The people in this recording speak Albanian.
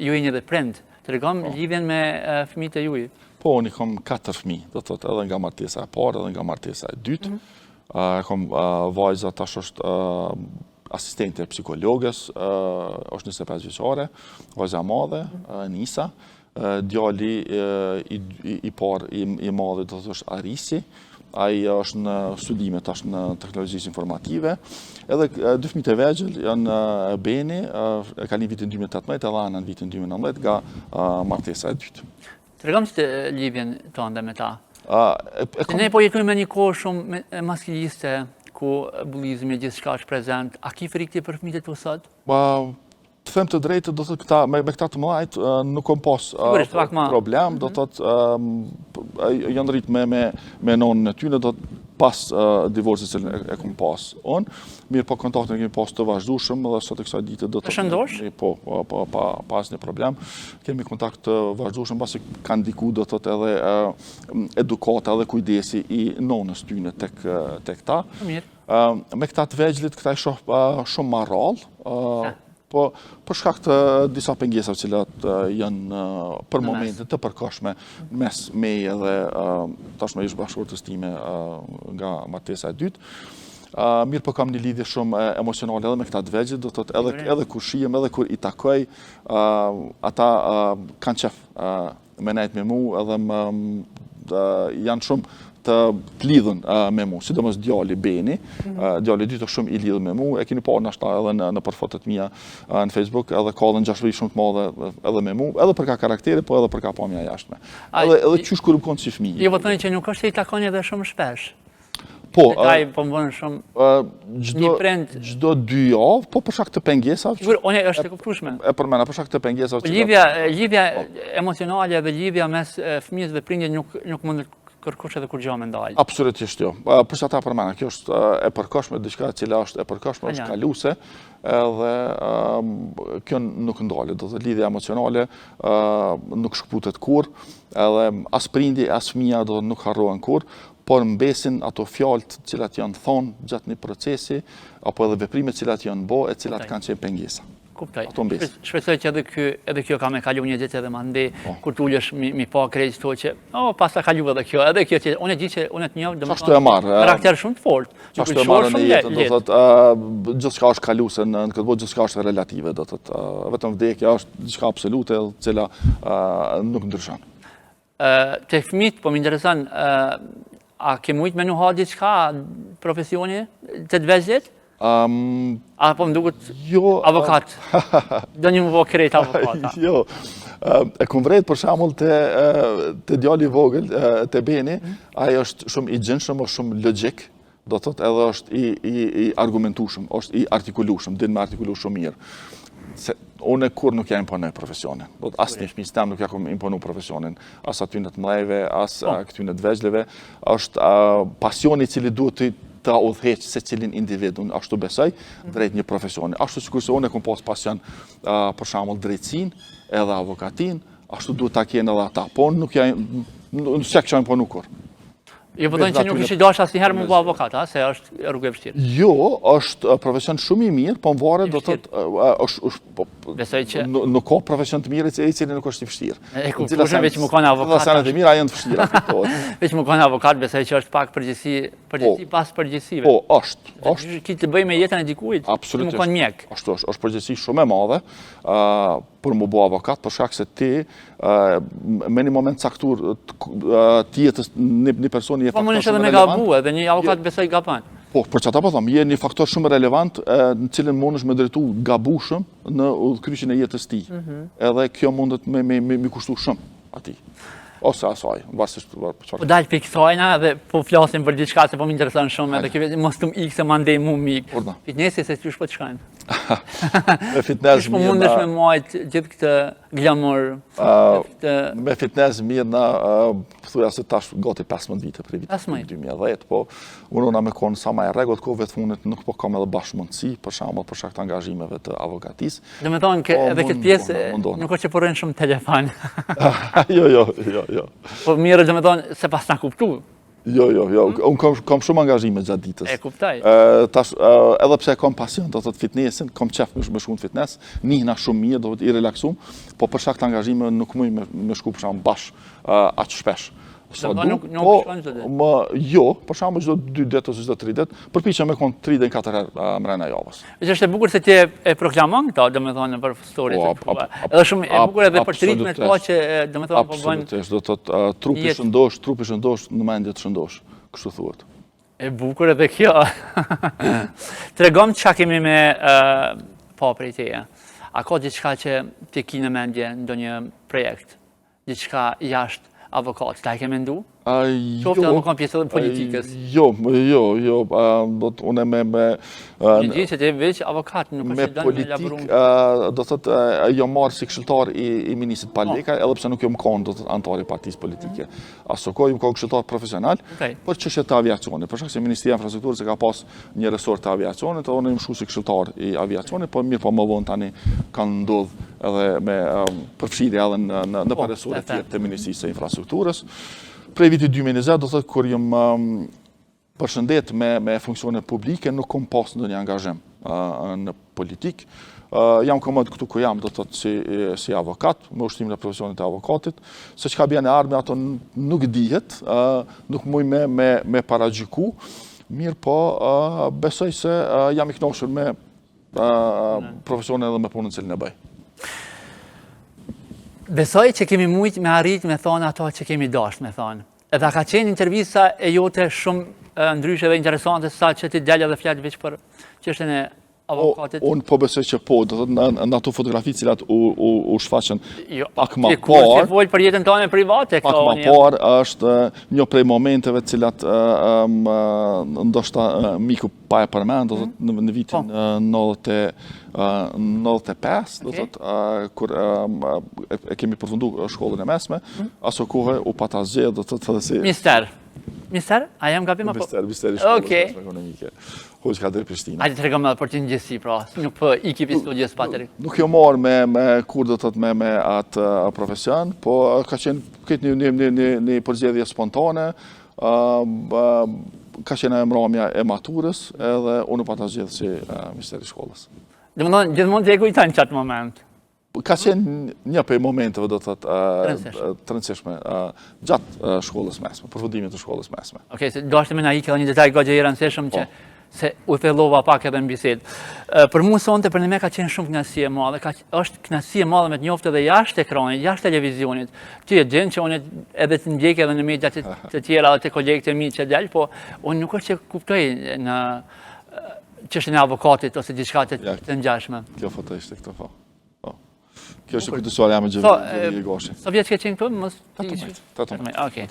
Ju jeni edhe prind. Tregom po. lidhjen me fëmijët e juaj. Po, unë i kom katër fëmijë, do të thotë edhe nga martesa e parë, edhe nga martesa e dytë. Mm -hmm. Kom vajza tash është asistente e psikologes, është 25 vjeçare, vajza e madhe, mm -hmm. Nisa, djali i, i, i parë i, i madhi do të thotë është Arisi, ai është në studime tash në teknologjisë informative. Edhe dy fëmijët e vegjël janë Beni, e ka lind vitin 2018 edhe Ana në vitin 2019 nga martesa e dytë. Tregom këtë lidhjen tënde me ta. Ne po jetojmë në një kohë shumë maskiliste, ku bullizmi e gjithçka është prezent. A ki frikë ti për fëmijët e tu sot? Pa, të them të drejtë, do të thotë këta, me, me këta të mëdhajt, nuk kom pas problem, do të mhm. thotë, janë rritë me, me, me nonën e tyne, do të pas divorcit që e, e kom pas unë, mirëpo kontaktin e kemi pas të vazhdueshëm dhe sot e kësaj dite do të... Shëndosh? Po, po, po, pa, pa asnjë problem. Kemi kontakt të vazhdueshëm, pasi ka ndiku do të thotë edhe edukata dhe kujdesi i nonës tyne tek, tek ta. Mirë. Me këta të vegjlit, këta i shoh shumë ma rrallë, po për shkak të disa pengesave të cilat janë për momentin të përkohshme mes meje edhe tashmë ish bashkëshortes time nga martesa e dytë. Mirëpo kam një lidhje shumë emocionale edhe me këta të vegjlit, do të thotë edhe, edhe kur shihem, edhe kur i takoj, ata kanë qef me nejt me mu edhe më, janë shumë të lidhun me mu, sidomos djali Beni, mm -hmm. djali i dytë është shumë i lidhun me mu, e keni parë nashta edhe në, nëpër fotot mia në Facebook, edhe ka edhe ngjashmëri shumë të madhe edhe me mu, edhe për ka karakteri, po edhe për ka pamja e jashtme. Edhe, edhe qysh kur u konë si fëmijë. Ju po thoni që nuk është se i takoni edhe shumë shpesh. Po, Ai po më bën shumë çdo një prind çdo dy javë, po për shkak të pengesave. Sigur, unë është e kuptueshme. E përmenda për shkak të pengesave. Po, lidhja lidhja po. emocionale dhe lidhja mes fëmijës dhe prindit nuk nuk mund kërkush edhe kurgjë me ndal. Absolutisht jo. Për sa ta përmenda, kjo është e përkohshme, diçka e cila është e përkohshme, është kaluese, edhe kjo nuk ndalet, do të lidhja emocionale nuk shkëputet kurrë, edhe as prindi, as fëmija do të nuk harrohen kurrë, por mbesin ato fjalë të cilat janë thonë gjatë një procesi, apo edhe veprime të cilat janë bo, e cilat kanë qenë pengesa. Kuptoj. Ato mbesin. Shpresoj që edhe ky, edhe kjo ka me kalu një ditë edhe mandej, po. kur të ulesh mi, mi pa krejt këto që, oh, pas ka kalu edhe kjo, edhe kjo që unë e di që unë të njoh, domethënë. e marr. Karakter shumë të fortë. Qashtu e marr në jetën, do thotë, uh, gjithçka është kaluese në, në këtë botë, gjithçka është relative, do thotë, uh, vetëm vdekja është diçka absolute, e cila uh, nuk ndryshon. Te fëmijët, po më intereson, a ke mujtë me nuhat diçka profesioni te të vegjlit? Um, a po më duket jo, avokat? Do një më bo krejt avokat. jo, e kom vrejt për shembull te, te djali i vogël, te Beni, mm. ai është shumë i gjindshëm, është shumë logjik, do të thotë edhe është i, i, i argumentueshëm, është i artikulueshëm, din me artikulu shumë mirë. Se unë kurrë nuk ja imponoj profesionin. Do të asnjë fëmijës tem nuk ja kom imponu profesionin, as atyne të mëdhejve, as po. këtyne të vegjleve. Është pasioni i cili duhet të ta udhëheq secilin individ, unë ashtu besoj, mhm. drejt një profesioni. Ashtu sikurse unë e kom pas pasion për shembull drejtësinë, edhe avokatin, ashtu duhet ta kenë edhe ata. Po unë nuk ja nuk s'ja kisha imponu kurrë. Jo, po thonë që nuk ishi dashë asnjëherë me u bo avokat, a, se është rrugë e vështirë. Jo, është profesion shumë i mirë, po më varet, do të thotë, është, është, po, Besoj që... Nuk ka profesion të mirë i cili nuk është i vështirë. E kuptueshme veç me kanë avokat. Gjitha senet e mira janë të vështira, kuptohet. Veç me kanë avokat, besoj që është pak përgjegjësi, përgjegjësi po, pas përgjegjësive. Po, është, është. Ki të bëjë me jetën e dikujt, Absolutisht. Me kanë mjek. Ashtu është, është përgjegjësi shumë e madhe, për m'u bo avokat, për shkak se ti me një moment caktuar të jetës një, një personi je po, faktor shumë relevant. Po me gabu, edhe një avokat besoj gabon. Po, për qata po them, je një faktor shumë relevant në cilin mundesh me drejtu gabushëm në udhëkryqin e jetës tij. Mm -hmm. Edhe kjo mundet me, me, me, me kushtu shumë atij. Ose asaj, varësisht për çfarë. Po dal prej kësajna dhe po flasim për diçka se po më intereson shumë edhe kjo mos të më ikë se mandej mu m'ik. Fitnesi se qysh po të shkon. Me fitness mirë. Po mundesh me majt gjithë këtë glamur. Këtë me fitness mirë na thuja se tash gati 15 vite prej vitit 2010, po unë me konë sa ma e rregullt kohëve të fundit nuk po kam edhe bash mundësi, për shembull për shkak të angazhimeve të avokatisë. Domethonë, po, edhe këtë pjesë nuk është që po rrin shumë telefon. jo, jo, jo, jo. Po mirë, domethonë, se pas na kuptu. Jo, jo, jo, hmm? unë kam, kam shumë angazhime gjatë ditës. E kuptoj. Tash, edhe pse kam pasion, do të thotë fitnessin, kam qef me, me shku në fitness, nihna shumë mirë, do të thotë i relaksum, po për shkak të angazhimeve nuk muj me, me shku për shembull bash aq shpesh. Sa du, nuk, nuk po, shkon çdo ditë. Më, jo, për shembull çdo dy ditë ose çdo tri ditë, përpiqem me kon 3 deri 4 herë mrena javës. Është e bukur se ti e proklamon këto, domethënë për story po, të tua. Edhe shumë e bukur edhe për të rinjtë me të që domethënë po bën. Absolutisht, do të thotë trupi shëndosh, trupi shëndosh në mendje të shëndosh, kështu thuhet. E bukur edhe kjo. Tregom çka kemi me pa prej teje. A ka diçka që ti ki në mendje ndonjë projekt? Diçka jashtë avokatit, a e ke mendu? Jo. Qoftë edhe me konë pjesë e politikës. Jo, jo, jo, do të unë me... me Një gjithë që ti veç avokat, nuk është që me laborum. Politikë, do të thotë, jom marrë si këshilltar i, i ministrit Pal po. Lekaj, edhe pse nuk jom konë, do të thotë, anëtar i partisë politike. Aso kohë jom konë këshilltar profesional, për çështje të aviacionit. Për shkak se Ministria e Infrastrukturës e ka pas një resor të aviacionit, edhe unë jom shku si këshilltar i aviacionit, po mirë po më vonë tani kanë ndodhë edhe me um, përfshirje edhe në, në, në po, resorë të tjerë të Ministrisë së Infrastrukturës. Prej vitit 2020, do thotë, kur jom um, përshëndet me, me funksione publike, nuk kom pas ndonjë angazhim uh, në politikë. Uh, jam komod këtu ku jam, do të thotë, si, si avokat, me ushtrimin e profesionit të avokatit, se çka bjen e ardhmja ato nuk dihet, uh, nuk muj me, me, me paragjyku, mirëpo, uh, besoj se uh, jam i kënaqur me uh, profesionin edhe me punën cilën e bëj. Besoj që kemi mujtë me arrit me thonë ato që kemi dasht me thonë. Edhe a ka qenë intervista e jote shumë ndryshe dhe interesante sa që ti del edhe flet veç për çështjen e avokatit? Unë po besoj që po, do të thotë në, në ato fotografi cilat u, u, u shfaqën jo, pak ma parë. Ti fol për jetën tënde private Pak ma parë është një prej momenteve cilat ndoshta miku pa e përmend, do thotë në, në vitin po. 95, do thotë kur e, e kemi përfundu shkollën e mesme, mm. aso kohe u pata zgjedh, do thotë edhe si Mister. Mister, a jam gabim apo? Mister, mister i shkollës okay. mesme ekonomike. Hoxhë Kadri Prishtina. Hajde tregom edhe për të një pra, nuk po iki pi studios pa të. Nuk jom marrë me me kur do thotë me me atë profesion, po ka qenë këtë një një një një, një përzgjedhje spontane, Ka qenë ajo mramja e maturës edhe unë u pata zgjedhë si mister i shkollës. Domethënë, gjithmonë ti e kujton qatë moment? Ka qenë një prej momenteve, do të thotë, të rëndësishme, gjatë shkollës mesme, përfundimit të shkollës mesme. Okej, se dashtë me na ikë edhe një detaj goxha i rëndësishëm që po. se u thellova pak edhe në bisedë. Për mua sonte për në me ka qenë shumë kënaqësi e madhe, ka është kënaqësi e madhe me të njoftë edhe jashtë ekranit, jashtë televizionit. Ti e din që unë edhe të ndjek edhe në media të, të tjera dhe te kolegët e mi që del, po unë nuk është që kuptoj në çështjen e avokatit ose diçka të, ja, të ngjashme. Kjo foto ishte këto po. Po. Kjo është kujtesore jam me Xhevë Gashi. Sa vjeç ke qenë këtu? Mos 18. 18. Okej.